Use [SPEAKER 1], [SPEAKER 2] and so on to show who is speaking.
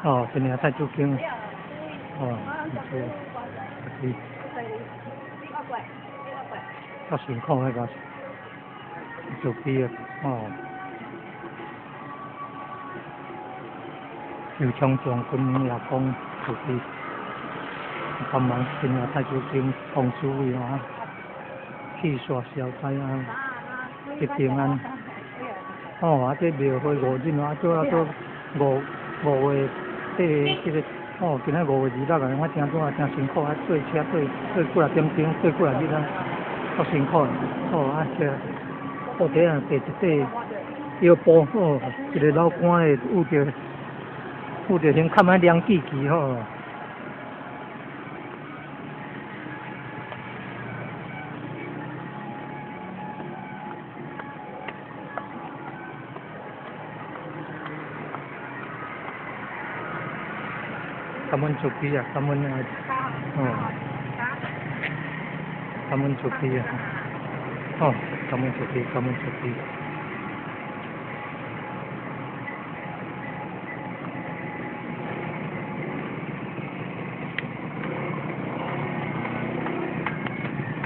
[SPEAKER 1] 哦，新營太子宮，哦，唔錯，較辛苦彼個做機啊，哦。劉昌將軍也講做機，幫忙新營太子宮公司位啊，去煞消災啊，吉平安。哦，啊，這廟會5日啊，做啊做五五月八這個，哦，今仔5月26啊，我聽講啊，真辛苦啊，坐車坐坐幾若點鐘，坐幾若日啊，足辛苦的。哦，啊，這布袋啊，第一塊腰部，哦，一个老倌的有著有著先較歹涼氣氣吼。感恩慈悲啊，感恩啊，哦，感恩慈悲啊，哦，感恩慈悲，感恩慈悲。